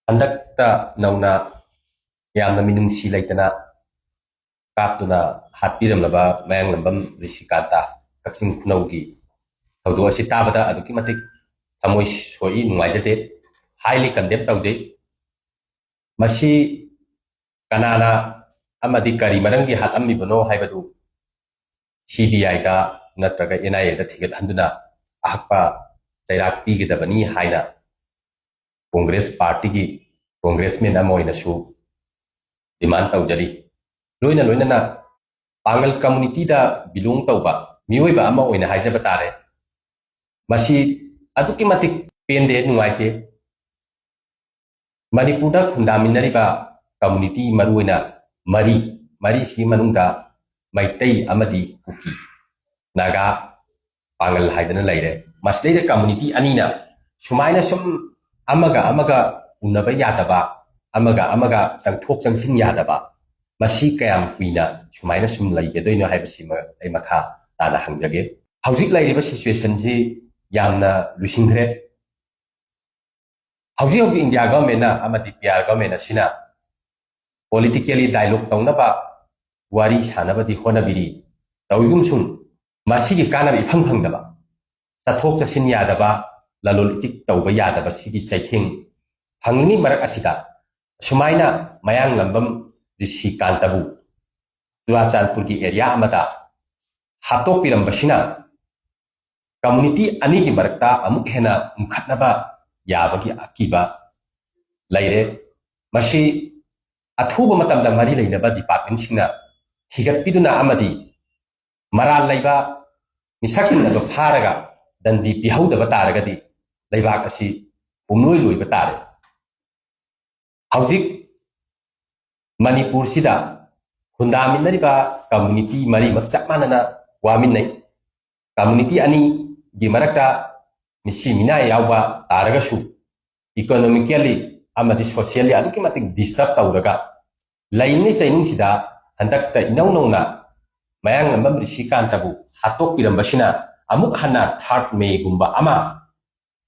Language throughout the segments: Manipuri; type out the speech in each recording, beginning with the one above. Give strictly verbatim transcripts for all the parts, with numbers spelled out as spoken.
ꯍꯟꯗꯛꯇ ꯅꯧꯅ ꯌꯥꯝꯅ ꯃꯤꯅꯨꯡꯁꯤ ꯂꯩꯇꯅ ꯀꯥꯞꯇꯨꯅ ꯍꯥꯠꯄꯤꯔꯝꯂꯕ ꯃꯌꯥꯡꯂꯝꯕꯝ ꯔꯤꯁꯤꯀꯥꯟꯇ ꯀꯛꯆꯤꯡ ꯈꯨꯅꯧꯒꯤ ꯊꯧꯗꯣꯛ ꯑꯁꯤ ꯇꯥꯕꯗ ꯑꯗꯨꯛꯀꯤ ꯃꯇꯤꯛ ꯊꯃꯣꯏ ꯁꯣꯛꯏ, ꯅꯨꯡꯉꯥꯏꯖꯗꯦ, highly condemn ꯇꯧꯖꯩ꯫ ꯃꯁꯤ ꯀꯅꯥꯅ ꯑꯃꯗꯤ ꯀꯔꯤ ꯃꯔꯝꯒꯤ ꯍꯥꯠꯂꯝꯃꯤꯕꯅꯣ ꯍꯥꯏꯕꯗꯨ ꯁꯤ ꯕꯤ ꯑꯥꯏꯗ ꯅꯠꯇ꯭ꯔꯒ ꯑꯦꯟ ꯑꯥꯏ ꯑꯦꯗ ꯊꯤꯒꯠꯍꯟꯗꯨꯅ ꯑꯍꯛꯄ ꯆꯩꯔꯥꯛ ꯄꯤꯒꯗꯕꯅꯤ ꯍꯥꯏꯅ ꯀꯣꯡꯒ꯭ꯔꯦꯁ ꯄꯥꯔꯇꯤꯒꯤ ꯀꯣꯡꯒ꯭ꯔꯦꯁꯃꯦꯟ ꯑꯃ ꯑꯣꯏꯅꯁꯨ ꯗꯤꯃꯥꯟ ꯇꯧꯖꯔꯤ꯫ ꯂꯣꯏꯅ ꯂꯣꯏꯅꯅ ꯄꯥꯡꯒꯜ ꯀꯝꯃꯨꯅꯤꯇꯤꯗ ꯕꯤꯂꯣꯡ ꯇꯧꯕ ꯃꯤꯑꯣꯏꯕ ꯑꯃ ꯑꯣꯏꯅ ꯍꯥꯏꯖꯕ ꯇꯥꯔꯦ, ꯃꯁꯤ ꯑꯗꯨꯛꯀꯤ ꯃꯇꯤꯛ ꯄꯦꯟꯗꯦ, ꯅꯨꯡꯉꯥꯏꯇꯦ꯫ ꯃꯅꯤꯄꯨꯔꯗ ꯈꯨꯟꯗꯥꯃꯤꯟꯅꯔꯤꯕ ꯀꯝꯃꯨꯅꯤꯇꯤ, ꯃꯔꯨꯑꯣꯏꯅ ꯃꯔꯤ, ꯃꯔꯤꯁꯤꯒꯤ ꯃꯅꯨꯡꯗ ꯃꯩꯇꯩ ꯑꯃꯗꯤ ꯀꯨꯀꯤ, ꯅꯥꯒꯥ, ꯄꯥꯡꯒꯜ ꯍꯥꯏꯗꯅ ꯂꯩꯔꯦ꯫ ꯃꯁꯤꯗꯩꯗ ꯀꯝꯃꯨꯅꯤꯇꯤ ꯑꯅꯤꯅ ꯁꯨꯃꯥꯏꯅ ꯁꯨꯝ ꯑꯃꯒ ꯑꯃꯒ ꯎꯅꯕ ꯌꯥꯗꯕ, ꯑꯃꯒ ꯑꯃꯒ ꯆꯪꯊꯣꯛ ꯆꯪꯁꯤꯟ ꯌꯥꯗꯕ, ꯃꯁꯤ ꯀꯌꯥꯝ ꯀꯨꯏꯅ ꯁꯨꯃꯥꯏꯅ ꯁꯨꯝ ꯂꯩꯒꯗꯣꯏꯅꯣ ꯍꯥꯏꯕꯁꯤꯃ ꯑꯩ ꯃꯈꯥ ꯇꯥꯅ ꯍꯪꯖꯒꯦ꯫ ꯍꯧꯖꯤꯛ ꯂꯩꯔꯤꯕ ꯁꯤꯆꯨꯋꯦꯁꯟꯁꯤ ꯌꯥꯝꯅ ꯂꯨꯁꯤꯟꯈ꯭ꯔꯦ꯫ ꯍꯧꯖꯤꯛ ꯍꯧꯖꯤꯛ ꯏꯟꯗꯤꯌꯥ ꯒꯚꯔꯟꯃꯦꯟꯅ ꯑꯃꯗꯤ ꯄꯤ ꯑꯥꯔ ꯒꯚꯔꯟꯃꯦꯟ ꯑꯁꯤꯅ ꯄꯣꯂꯤꯇꯤꯀꯦꯜꯂꯤ ꯗꯥꯏꯂꯣꯒ ꯇꯧꯅꯕ ꯋꯥꯔꯤ ꯁꯥꯅꯕꯗꯤ ꯍꯣꯠꯅꯕꯤꯔꯤ꯫ ꯇꯧꯏꯒꯨꯝꯁꯨꯡ ꯃꯁꯤꯒꯤ ꯀꯥꯟꯅꯕ ꯏꯐꯪ ꯐꯪꯗꯕ, ꯆꯠꯊꯣꯛ ꯆꯠꯁꯤꯟ ꯌꯥꯗꯕ, ꯂꯂꯣꯟ ꯏꯇꯤꯛ ꯇꯧꯕ ꯌꯥꯗꯕ ꯁꯤꯒꯤ ꯆꯩꯊꯦꯡ ꯐꯪꯂꯤꯉꯩ ꯃꯔꯛ ꯑꯁꯤꯗ ꯁꯨꯃꯥꯏꯅ ꯃꯌꯥꯡꯂꯝꯕꯝ ꯔꯤꯁꯤꯀꯥꯟꯇꯕꯨ ꯆꯨꯔꯥꯆꯥꯟꯄꯨꯔꯒꯤ ꯑꯦꯔꯤꯌꯥ ꯑꯃꯗ ꯍꯥꯠꯇꯣꯛꯄꯤꯔꯝꯕꯁꯤꯅ ꯀꯝꯃꯨꯅꯤꯇꯤ ꯑꯅꯤꯒꯤ ꯃꯔꯛꯇ ꯑꯃꯨꯛ ꯍꯦꯟꯅ ꯎꯝꯈꯠꯅꯕ ꯌꯥꯕꯒꯤ ꯑꯀꯤꯕ ꯂꯩꯔꯦ꯫ ꯃꯁꯤ ꯑꯊꯨꯕ ꯃꯇꯝꯗ ꯃꯔꯤ ꯂꯩꯅꯕ ꯗꯤꯄꯥꯔꯠꯃꯦꯟꯁꯤꯡꯅ ꯊꯤꯒꯠꯄꯤꯗꯨꯅ ꯑꯃꯗꯤ ꯃꯔꯥꯜ ꯂꯩꯕ ꯃꯤꯁꯛꯁꯤꯡ ꯑꯗꯨ ꯐꯥꯔꯒ ꯗꯟꯗꯤ ꯄꯤꯍꯧꯗꯕ ꯇꯥꯔꯒꯗꯤ ꯂꯩꯕꯥꯛ ꯑꯁꯤ ꯄꯨꯝꯂꯣꯏ ꯂꯣꯏꯕ ꯇꯥꯔꯦ꯫ ꯍꯧꯖꯤꯛ ꯃꯅꯤꯄꯨꯔꯁꯤꯗ ꯈꯨꯟꯗꯥꯃꯤꯟꯅꯔꯤꯕ ꯀꯝꯃꯨꯅꯤꯇꯤ ꯃꯔꯤꯃꯛ ꯆꯞ ꯃꯥꯟꯅꯅ ꯋꯥꯃꯤꯟꯅꯩ꯫ ꯀꯝꯃꯨꯅꯤꯇꯤ ꯑꯅꯤꯒꯤ ꯃꯔꯛꯇ ꯃꯤꯁꯤ ꯃꯤꯅꯥꯏ ꯌꯥꯎꯕ ꯇꯥꯔꯒꯁꯨ, ꯏꯀꯣꯅꯣꯃꯤꯀꯦꯜꯂꯤ ꯑꯃꯗꯤ ꯁꯣꯁꯤꯌꯦꯜꯂꯤ ꯑꯗꯨꯛꯀꯤ ꯃꯇꯤꯛ ꯗꯤꯁꯇꯔꯕ ꯇꯧꯔꯒ ꯂꯩꯔꯤꯉꯩ ꯆꯩꯅꯨꯡꯁꯤꯗ ꯍꯟꯗꯛꯇ ꯏꯅꯧ ꯅꯧꯅ ꯃꯌꯥꯡꯂꯝꯕꯝ ꯔꯤꯁꯤꯀꯥꯟꯇꯕꯨ ꯍꯥꯠꯇꯣꯛꯄꯤꯔꯝꯕꯁꯤꯅ ꯑꯃꯨꯛ ꯍꯟꯅ ꯊꯥꯔꯠ ꯃꯦꯒꯨꯝꯕ ꯑꯃ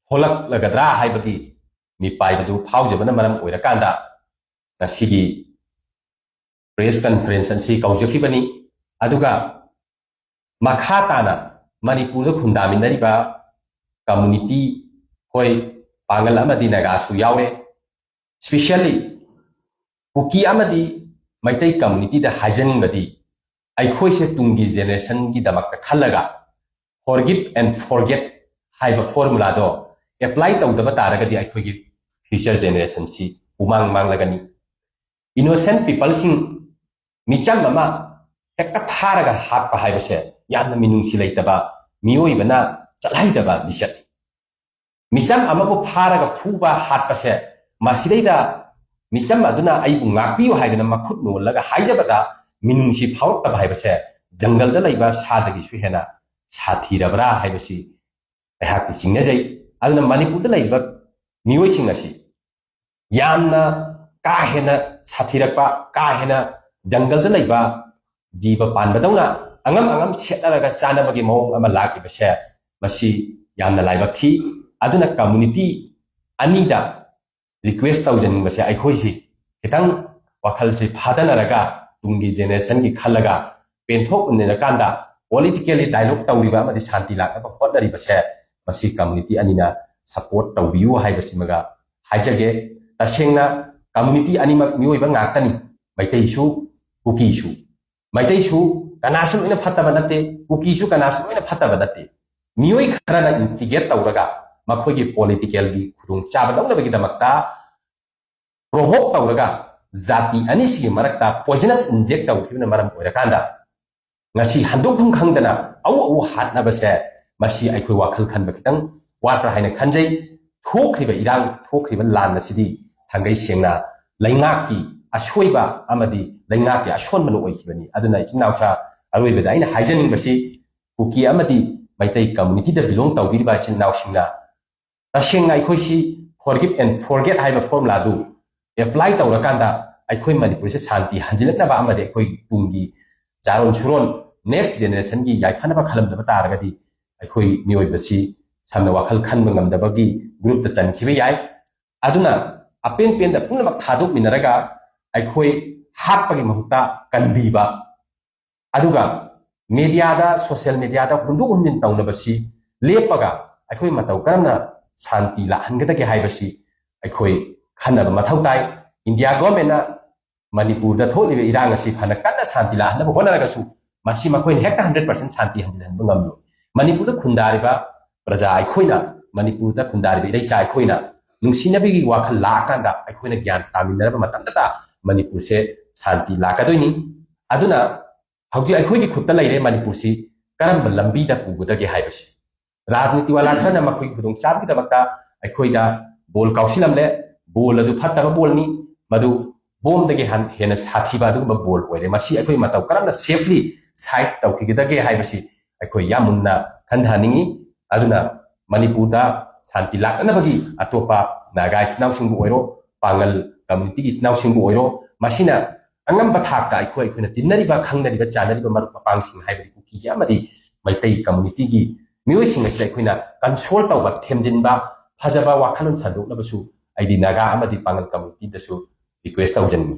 ꯊꯣꯛꯂꯛꯂꯒꯗ꯭ꯔꯥ ꯍꯥꯏꯕꯒꯤ ꯃꯤꯄꯥꯏꯕꯗꯨ ꯐꯥꯎꯖꯕꯅ ꯃꯔꯝ ꯑꯣꯏꯔꯀꯥꯟꯗ ꯉꯁꯤꯒꯤ ꯄ꯭ꯔꯦꯁ ꯀꯟꯐꯔꯦꯟꯁ ꯑꯁꯤ ꯀꯧꯖꯈꯤꯕꯅꯤ꯫ ꯑꯗꯨꯒ ꯃꯈꯥ ꯇꯥꯅ ꯃꯅꯤꯄꯨꯔꯗ ꯈꯨꯟꯗꯥꯃꯤꯟꯅꯔꯤꯕ ꯀꯝꯃꯨꯅꯤꯇꯤ, ꯍꯣꯏ, ꯄꯥꯡꯒꯜ ꯑꯃꯗꯤ ꯅꯥꯒꯥꯁꯨ ꯌꯥꯎꯔꯦ꯫ ꯁ꯭ꯄꯤꯁꯦꯜꯂꯤ ꯀꯨꯀꯤ ꯑꯃꯗꯤ ꯃꯩꯇꯩ ꯀꯝꯃꯨꯅꯤꯇꯤꯗ ꯍꯥꯏꯖꯅꯤꯡꯕꯗꯤ, ꯑꯩꯈꯣꯏꯁꯦ ꯇꯨꯡꯒꯤ ꯖꯦꯅꯦꯔꯦꯁꯟꯒꯤꯗꯃꯛꯇ ꯈꯜꯂꯒ forgive and forget ꯍꯥꯏꯕ ꯐꯣꯔꯃꯨꯂꯥꯗꯣ ꯑꯦꯄ꯭ꯂꯥꯏ ꯇꯧꯗꯕ ꯇꯥꯔꯒꯗꯤ ꯑꯩꯈꯣꯏꯒꯤ ꯐ꯭ꯌꯨꯆꯔ ꯖꯦꯅꯦꯔꯦꯁꯟꯁꯤ ꯄꯨꯃꯥꯡ ꯃꯥꯡꯂꯒꯅꯤ꯫ ꯏꯅꯣꯁꯦꯟ ꯄꯤꯄꯜꯁꯤꯡ, ꯃꯤꯆꯝ ꯑꯃ ꯍꯦꯛꯇ ꯐꯥꯔꯒ ꯍꯥꯠꯄ ꯍꯥꯏꯕꯁꯦ ꯌꯥꯝꯅ ꯃꯤꯅꯨꯡꯁꯤ ꯂꯩꯇꯕ, ꯃꯤꯑꯣꯏꯕꯅ ꯆꯠꯍꯩꯗꯕ ꯂꯤꯆꯠꯅꯤ꯫ ꯃꯤꯆꯝ ꯑꯃꯕꯨ ꯐꯥꯔꯒ ꯐꯨꯕ, ꯍꯥꯠꯄꯁꯦ, ꯃꯁꯤꯗꯩꯗ ꯃꯤꯆꯝ ꯑꯗꯨꯅ "ꯑꯩꯕꯨ ꯉꯥꯛꯄꯤꯌꯨ" ꯍꯥꯏꯗꯅ ꯃꯈꯨꯠ ꯅꯣꯜꯂꯒ ꯍꯥꯏꯖꯕꯗ ꯃꯤꯅꯨꯡꯁꯤ ꯐꯥꯎꯔꯛꯇꯕ ꯍꯥꯏꯕꯁꯦ ꯖꯪꯒꯜꯗ ꯂꯩꯕ ꯁꯥꯗꯒꯤꯁꯨ ꯍꯦꯟꯅ ꯁꯥꯊꯤꯔꯕ꯭ꯔꯥ ꯍꯥꯏꯕꯁꯤ ꯑꯩꯍꯥꯛꯇꯤ ꯆꯤꯡꯅꯖꯩ꯫ ꯑꯗꯨꯅ ꯃꯅꯤꯄꯨꯔꯗ ꯂꯩꯔꯤꯕ ꯃꯤꯑꯣꯏꯁꯤꯡ ꯑꯁꯤ ꯌꯥꯝꯅ ꯀꯥ ꯍꯦꯟꯅ ꯁꯥꯊꯤꯔꯛꯄ, ꯀꯥ ꯍꯦꯟꯅ ꯖꯪꯒꯜꯗ ꯂꯩꯕ ꯖꯤꯕ ꯄꯥꯟꯕꯗꯧꯅ ꯑꯉꯝ ꯑꯉꯝ ꯁꯦꯠꯅꯔꯒ ꯆꯥꯅꯕꯒꯤ ꯃꯑꯣꯡ ꯑꯃ ꯂꯥꯛꯂꯤꯕꯁꯦ, ꯃꯁꯤ ꯌꯥꯝꯅ ꯂꯥꯏꯕꯛ ꯊꯤ꯫ ꯑꯗꯨꯅ ꯀꯝꯃꯨꯅꯤꯇꯤ ꯑꯅꯤꯗ ꯔꯤꯀ꯭ꯋꯦꯁ ꯇꯧꯖꯅꯤꯡꯕꯁꯦ, ꯑꯩꯈꯣꯏꯁꯤ ꯈꯤꯇꯪ ꯋꯥꯈꯜꯁꯤ ꯐꯥꯗꯅꯔꯒ, ꯇꯨꯡꯒꯤ ꯖꯦꯅꯦꯔꯦꯁꯟꯒꯤ ꯈꯜꯂꯒ, ꯄꯦꯟꯊꯣꯛꯃꯤꯟꯅꯔꯀꯥꯟꯗ ꯄꯣꯂꯤꯇꯤꯀꯦꯜꯂꯤ ꯗꯥꯏꯂꯣꯛ ꯇꯧꯔꯤꯕ ꯑꯃꯗꯤ ꯁꯥꯟꯇꯤ ꯂꯥꯛꯅꯕ ꯍꯣꯠꯅꯔꯤꯕꯁꯦ, ꯃꯁꯤ ꯀꯝꯃꯨꯅꯤꯇꯤ ꯑꯅꯤꯅ ꯁꯄꯣꯔꯠ ꯇꯧꯕꯤꯌꯨ ꯍꯥꯏꯕꯁꯤꯃꯒ ꯍꯥꯏꯖꯒꯦ꯫ ꯇꯁꯦꯡꯅ ꯀꯝꯃꯨꯅꯤꯇꯤ ꯑꯅꯤꯃꯛ ꯃꯤꯑꯣꯏꯕ ꯉꯥꯛꯇꯅꯤ, ꯃꯩꯇꯩꯁꯨ ꯀꯨꯀꯤꯁꯨ꯫ ꯃꯩꯇꯩꯁꯨ ꯀꯅꯥꯁꯨ ꯂꯣꯏꯅ ꯐꯠꯇꯕ ꯅꯠꯇꯦ, ꯀꯨꯀꯤꯁꯨ ꯀꯅꯥꯁꯨ ꯂꯣꯏꯅ ꯐꯠꯇꯕ ꯅꯠꯇꯦ꯫ ꯃꯤꯑꯣꯏ ꯈꯔꯅ ꯏꯟꯁꯇꯤꯒꯦꯠ ꯇꯧꯔꯒ ꯃꯈꯣꯏꯒꯤ ꯄꯣꯂꯤꯇꯤꯀꯦꯜꯒꯤ ꯈꯨꯗꯣꯡꯆꯥꯕ ꯂꯧꯅꯕꯒꯤꯗꯃꯛꯇ ꯄ꯭ꯔꯣꯚꯣꯛ ꯇꯧꯔꯒ ꯖꯥꯇꯤ ꯑꯅꯤꯁꯤꯒꯤ ꯃꯔꯛꯇ ꯄꯣꯏꯖꯅꯁ ꯏꯟꯖꯦꯛ ꯇꯧꯈꯤꯕꯅ ꯃꯔꯝ ꯑꯣꯏꯔꯀꯥꯟꯗ ꯉꯁꯤ ꯍꯟꯗꯣꯛꯐꯝ ꯈꯪꯗꯅ ꯑꯎ ꯑꯎ ꯍꯥꯠꯅꯕꯁꯦ, ꯃꯁꯤ ꯑꯩꯈꯣꯏ ꯋꯥꯈꯜ ꯈꯟꯕ ꯈꯤꯇꯪ ꯋꯥꯠꯄ꯭ꯔꯥ ꯍꯥꯏꯅ ꯈꯟꯖꯩ꯫ ꯊꯣꯛꯈ꯭ꯔꯤꯕ ꯏꯔꯥꯡ, ꯊꯣꯛꯈ꯭ꯔꯤꯕ ꯂꯥꯟ ꯑꯁꯤꯗꯤ ꯊꯥꯡꯒꯩ ꯁꯦꯡꯅ ꯂꯩꯉꯥꯛꯀꯤ ꯑꯁꯣꯏꯕ ꯑꯃꯗꯤ ꯂꯩꯉꯥꯛꯀꯤ ꯑꯁꯣꯟꯕꯅ ꯑꯣꯏꯈꯤꯕꯅꯤ꯫ ꯑꯗꯨꯅ ꯏꯆꯤꯟ ꯏꯅꯥꯎꯁꯥ, ꯑꯔꯣꯏꯕꯗ ꯑꯩꯅ ꯍꯥꯏꯖꯅꯤꯡꯕꯁꯤ, ꯀꯨꯀꯤ ꯑꯃꯗꯤ ꯃꯩꯇꯩ ꯀꯝꯃꯨꯅꯤꯇꯤꯗ ꯕꯤꯂꯣꯡ ꯇꯧꯕꯤꯔꯤꯕ ꯏꯆꯤꯟ ꯏꯅꯥꯎꯁꯤꯡꯅ ꯇꯁꯦꯡꯅ ꯑꯩꯈꯣꯏꯁꯤ forgive and forget ꯍꯥꯏꯕ ꯐꯣꯔꯃꯨꯂꯥꯗꯨ ꯑꯦꯄ꯭ꯂꯥꯏ ꯇꯧꯔꯀꯥꯟꯗ ꯑꯩꯈꯣꯏ ꯃꯅꯤꯄꯨꯔꯁꯦ ꯁꯥꯟꯇꯤ ꯍꯟꯖꯤꯜꯂꯛꯅꯕ ꯑꯃꯗꯤ ꯑꯩꯈꯣꯏ ꯇꯨꯡꯒꯤ ꯆꯥꯔꯣꯟ ꯁꯨꯔꯣꯟ, ꯅꯦꯛꯁ ꯖꯦꯅꯦꯔꯦꯁꯟꯒꯤ ꯌꯥꯏꯐꯅꯕ ꯈꯜꯂꯝꯗꯕ ꯇꯥꯔꯒꯗꯤ ꯑꯩꯈꯣꯏ ꯃꯤꯑꯣꯏꯕꯁꯤ ꯁꯝꯅ ꯋꯥꯈꯜ ꯈꯟꯕ ꯉꯝꯗꯕꯒꯤ ꯒ꯭ꯔꯨꯞꯇ ꯆꯟꯈꯤꯕ ꯌꯥꯏ꯫ ꯑꯗꯨꯅ ꯑꯄꯦꯟ ꯄꯦꯟꯗ ꯄꯨꯝꯅꯃꯛ ꯊꯥꯗꯣꯛꯃꯤꯟꯅꯔꯒ ꯑꯩꯈꯣꯏ ꯍꯥꯠꯄꯒꯤ ꯃꯍꯨꯠꯇ ꯀꯟꯕꯤꯕ, ꯑꯗꯨꯒ ꯃꯦꯗꯤꯌꯥꯗ, ꯁꯣꯁꯤꯌꯦꯜ ꯃꯦꯗꯤꯌꯥꯗ ꯍꯨꯟꯗꯣꯛ ꯍꯨꯟꯖꯤꯟ ꯇꯧꯅꯕꯁꯤ ꯂꯦꯞꯄꯒ ꯑꯩꯈꯣꯏ ꯃꯇꯧ ꯀꯔꯝꯅ ꯁꯥꯟꯇꯤ ꯂꯥꯛꯍꯟꯒꯗꯒꯦ ꯍꯥꯏꯕꯁꯤ ꯑꯩꯈꯣꯏ ꯈꯟꯅꯕ ꯃꯊꯧ ꯇꯥꯏ꯫ ꯏꯟꯗꯤꯌꯥ ꯒꯣꯔꯃꯦꯟꯅ ꯃꯅꯤꯄꯨꯔꯗ ꯊꯣꯛꯂꯤꯕ ꯏꯔꯥꯡ ꯑꯁꯤ ꯐꯅ ꯀꯟꯅ ꯁꯥꯟꯇꯤ ꯂꯥꯛꯍꯟꯅꯕ ꯍꯣꯠꯅꯔꯒꯁꯨ ꯃꯁꯤ ꯃꯈꯣꯏꯅ ꯍꯦꯛꯇ ꯍꯟꯗ꯭ꯔꯦꯠ ꯄꯥꯔꯁꯦꯟ ꯁꯥꯟꯇꯤ ꯍꯟꯖꯤꯜꯍꯟꯕ ꯉꯝꯂꯣꯏ꯫ ꯃꯅꯤꯄꯨꯔꯗ ꯈꯨꯟꯗꯥꯔꯤꯕ ꯄ꯭ꯔꯖꯥ ꯑꯩꯈꯣꯏꯅ, ꯃꯅꯤꯄꯨꯔꯗ ꯈꯨꯟꯗꯥꯔꯤꯕ ꯏꯔꯩꯆꯥ ꯑꯩꯈꯣꯏꯅ ꯅꯨꯡꯁꯤꯅꯕꯒꯤ ꯋꯥꯈꯜ ꯂꯥꯛꯑꯀꯥꯟꯗ ꯑꯩꯈꯣꯏꯅ ꯒ꯭ꯌꯥꯟ ꯇꯥꯃꯤꯟꯅꯔꯕ ꯃꯇꯝꯗꯇ ꯃꯅꯤꯄꯨꯔꯁꯦ ꯁꯥꯟꯇꯤ ꯂꯥꯛꯀꯗꯣꯏꯅꯤ꯫ ꯑꯗꯨꯅ ꯍꯧꯖꯤꯛ ꯑꯩꯈꯣꯏꯒꯤ ꯈꯨꯠꯇ ꯂꯩꯔꯦ ꯃꯅꯤꯄꯨꯔꯁꯤ ꯀꯔꯝꯕ ꯂꯝꯕꯤꯗ ꯄꯨꯒꯗꯒꯦ ꯍꯥꯏꯕꯁꯤ꯫ ꯔꯥꯖꯅꯤꯇꯤ ꯋꯥꯂꯥ ꯈꯔꯅ ꯃꯈꯣꯏꯒꯤ ꯈꯨꯗꯣꯡꯆꯥꯕꯒꯤꯗꯃꯛꯇ ꯑꯩꯈꯣꯏꯗ ꯕꯣꯜ ꯀꯥꯎꯁꯤꯜꯂꯝꯂꯦ꯫ ꯕꯣꯜ ꯑꯗꯨ ꯐꯠꯇꯕ ꯕꯣꯜꯅꯤ, ꯃꯗꯨ ꯕꯣꯝꯗꯒꯤ ꯍꯟ-, ꯍꯦꯟꯅ ꯁꯥꯊꯤꯕ ꯑꯗꯨꯒꯨꯝꯕ ꯕꯣꯜ ꯑꯣꯏꯔꯦ꯫ ꯃꯁꯤ ꯑꯩꯈꯣꯏ ꯃꯇꯧ ꯀꯔꯝꯅ ꯁꯦꯐꯂꯤ ꯁꯥꯏꯠ ꯇꯧꯈꯤꯒꯗꯒꯦ ꯍꯥꯏꯕꯁꯤ ꯑꯩꯈꯣꯏ ꯌꯥꯝ ꯃꯨꯟꯅ ꯈꯟꯊꯍꯟꯅꯤꯡꯏ꯫ ꯑꯗꯨꯅ ꯃꯅꯤꯄꯨꯔꯗ ꯁꯥꯟꯇꯤ ꯂꯥꯛꯅꯅꯕꯒꯤ ꯑꯇꯣꯞꯄ ꯅꯥꯒꯥ ꯏꯆꯤꯟ ꯏꯅꯥꯎꯁꯤꯡꯕꯨ ꯑꯣꯏꯔꯣ, ꯄꯥꯡꯒꯜ ꯀꯝꯃ꯭ꯌꯨꯅꯤꯇꯤꯒꯤ ꯏꯆꯤꯟ ꯏꯅꯥꯎꯁꯤꯡꯕꯨ ꯑꯣꯏꯔꯣ, ꯃꯁꯤꯅ ꯑꯉꯝꯕ ꯊꯥꯛꯇ ꯑꯩꯈꯣꯏ, ꯑꯩꯈꯣꯏꯅ ꯇꯤꯟꯅꯔꯤꯕ, ꯈꯪꯅꯔꯤꯕ, ꯆꯥꯟꯅꯔꯤꯕ ꯃꯔꯨꯞ ꯃꯄꯥꯡꯁꯤꯡ ꯍꯥꯏꯕꯗꯤ ꯀꯨꯀꯤꯒꯤ ꯑꯃꯗꯤ ꯃꯩꯇꯩ ꯀꯝꯃ꯭ꯌꯨꯅꯤꯇꯤꯒꯤ ꯃꯤꯑꯣꯏꯁꯤꯡ ꯑꯁꯤꯗ ꯑꯩꯈꯣꯏꯅ ꯀꯟꯁꯣꯜ ꯇꯧꯕ, ꯊꯦꯝꯖꯤꯟꯕ, ꯐꯖꯕ ꯋꯥꯈꯜꯂꯣꯟ ꯁꯟꯗꯣꯛꯅꯕꯁꯨ ꯑꯩꯗꯤ ꯅꯥꯒꯥ ꯑꯃꯗꯤ ꯄꯥꯡꯒꯜ ꯀꯝꯃ꯭ꯌꯨꯅꯤꯇꯤꯗꯁꯨ ꯔꯤꯀ꯭ꯋꯦꯁ ꯇꯧꯖꯅꯤꯡꯏ꯫